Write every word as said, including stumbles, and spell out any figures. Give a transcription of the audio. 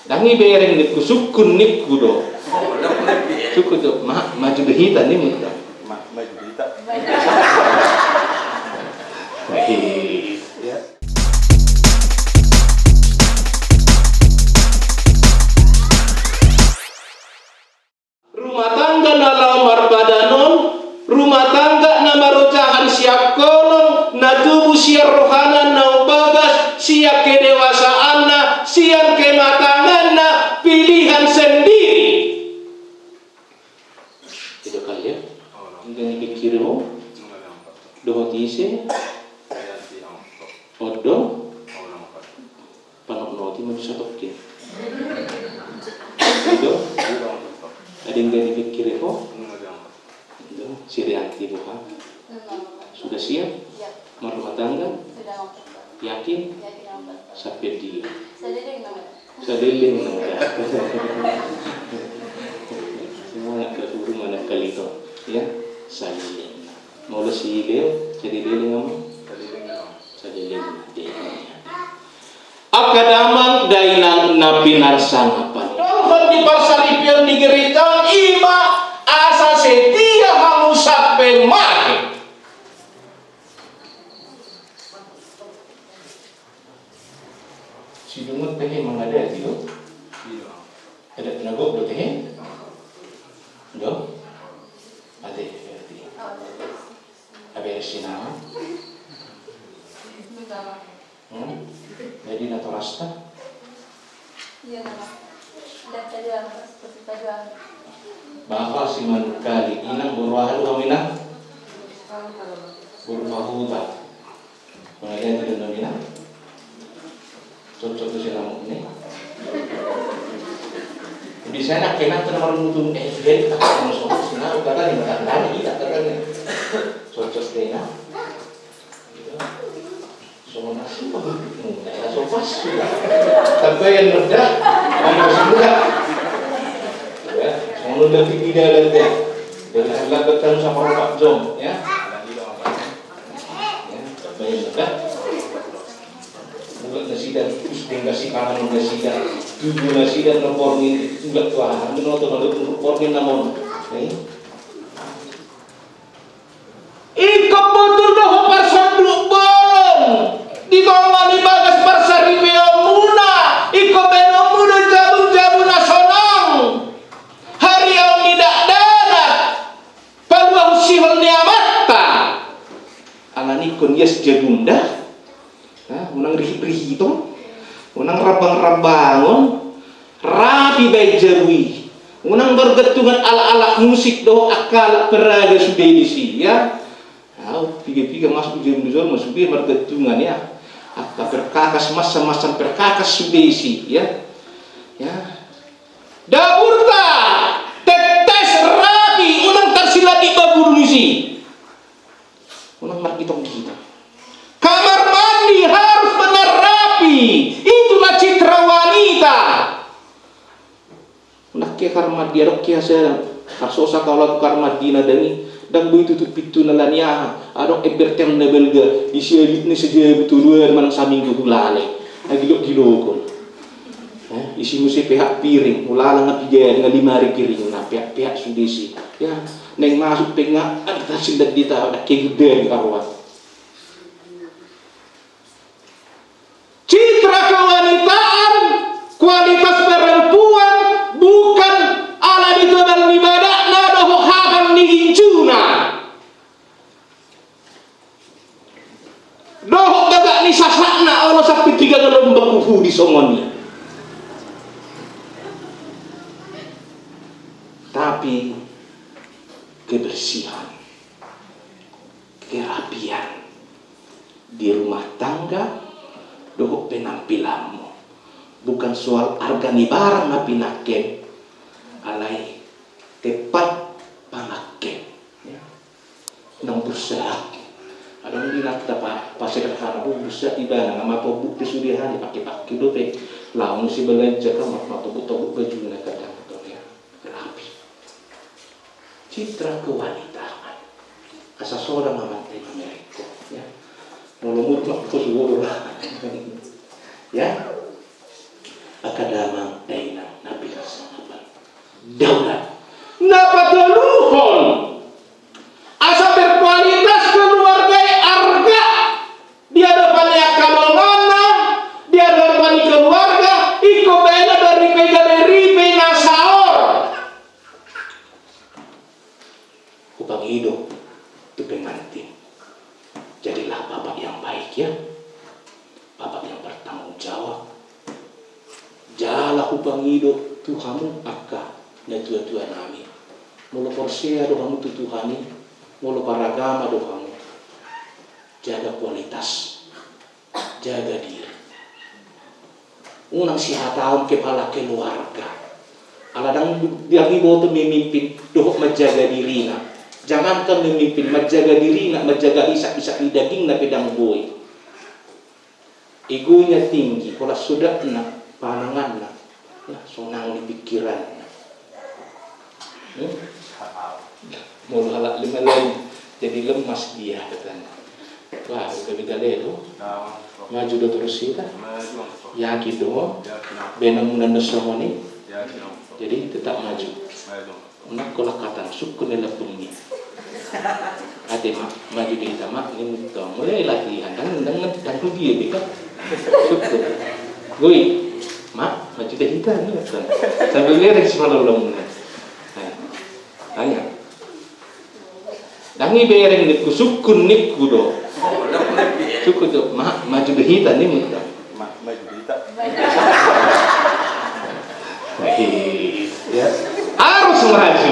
Ndang ibereng ningku, sungkun ningku do. Sungkun do, ma, maju do hita ningku do. Ma, maju do hita. Iya. Rumah tangga na laho marpadanon, rumah tangga na marojahan sian holong, na tubu sian rohana na umbagas, sian kedewasaanna, sian kematanganna, pilihan sendiri. Itu kali ya. Hingga ni pikir ho. Dohot ise. Ondo. Panoknoti ma bisa tokke. Ido. Adong gari pikir ho. Ido. Siri anti buka. Sudah siap? Marrumah tangga? Yakin? Sampe dia. Saleleng na. Semangat ke guru mana kalito. Ya. Saleleng. Molo si Leo, saleleng nama. Saleleng na. Angka damang dainang na pinarsangapan, dohot di parsaripeon di gereja on, ima asa setia hamu sampe mate. Sidungot tehe mangadati do. Adat na gok do tehe. Do. Ate berarti. Abe sinama. Hmm? Jadi natorasta. Iya nama. Lihat saja, seperti saja. Bapak si manungkali, inang boru aha do hamu inang? Boru Mahuta. Mangalian tu dendam inang. Cocok tu sinamuk ni. Bisa nak kena tu nama mutu, eh, jadi tak mau sok sinamuk kata ni, kata ni, kata ni. Cocok tu inang. Songon na suka. Songon na suka. Tabaen ma da. Songon na suka. Ya, songon na suka. Dari lambat tahu sama Pak Jom, ya. Ya, tabaen ma da. Mulak nasida, terus dengan si panganon nasida, tubuh nasida, nomor ni, mulak tuahan, menoto, nomor ni namon. Eh? Ingkon botul do ho parsonduk bolon di tonga ni bagas parsaripeonmuna, ingkon baenonmu do jabu-jabu na sonang. Hariaon ni dakdanak, paluahon sihol ni amanta. Alani ingkon ias jabunda. Nah, unang rihit-rihiton, unang rambang-rambangon, rapi baen jabu i. Unang margantungan alat-alat musik dohot angka alat peraga sude disi, ya. Au, piga-piga masuk jabu ni jolma sude margantungan, ya. Angka perkakas, masa-masa perkakas sude disi, ya. Ya. Dapurta, tetes rapi, unang tarsilandik bagul ni si. Unang margitong-gitong. Kamar mandi harus benar rapi. Itulah citra wanita. Unang ke kamar mandi adong ke asa, asa sosa kau lagu kamar mandi na dang i, dang boi tutup pintu na lani aha. Adong embertel na balga, di sialit ni sajabu tolu ari manang saminggu hulala i. Agilok-gilokon. Eh, isi muse pehak piring, hulala nga piga, nga lima ari piring, na pehak-pehak sude si. Ya, naeng masuk pe nga, ada tasil dan dita, ada kegedaan di karuan. Citra kewanitaan, kualitas perempuan, bukan ala di tebal ni badakna dohot hahang ni ginjuna. Dohot bagak ni sasakna, olo sampe tiga gelombang uhuri songon i. Tapi kebersihan, kerapian di rumah tangga dohot penampilanmu. Bukan soal arga ni barang na pinangkem, alai tempat pangangkem. Ya. Nang bursa. Adong di nata pa, pasederhana, oh, bursa ibana, nama pabuk pe sude hali, pake-pake dope. Laung si belanja kan, ma, matobuk-tobuk bajuna kadang, ya. Rapi. Citra kewanitaan. Asa soda mamante mamereko, ya. Molo muruk mak kos woro. Ya. Angka damang, eh, Pangido tu hamu angka natuatua nami. Molo porsea do hamu tu Tuhan i, molo paragama do hamu, jaga kualitas, jaga diri. Unang sihatahon kepala keluarga. Ala ndang, ndang diboto memimpin dohot manjaga dirina. Jangankan memimpin, manjaga dirina, manjaga hisap-hisap ni dagingna pe ndang boi. Egonya tinggi, pola sodapna, pananganna, ya, sonang di pikiranna. Hmm? Molo halak lima lain jadi lemas dia katanya. Wah, udah beda lelo. Maju do terus kita. Yakin do. Benang munan do songon i. Jadi tetap maju. Unang kolak katan sungkun ni lambung ni. Ate ma, maju do hita ma, ni mutong. Mulai latihan, ndang, ndang, ndang rugi ya, kan? Sungkun. Goi, ma, maju do hita, ni mutong. Sambil lihat si malam-malam ni. Nah, tanya. Ndang ibereng ningku, sungkun ningku do. Sungkun do, ma, maju do hita, ni mutong. Ma, maju do hita. Ya. Harus maju.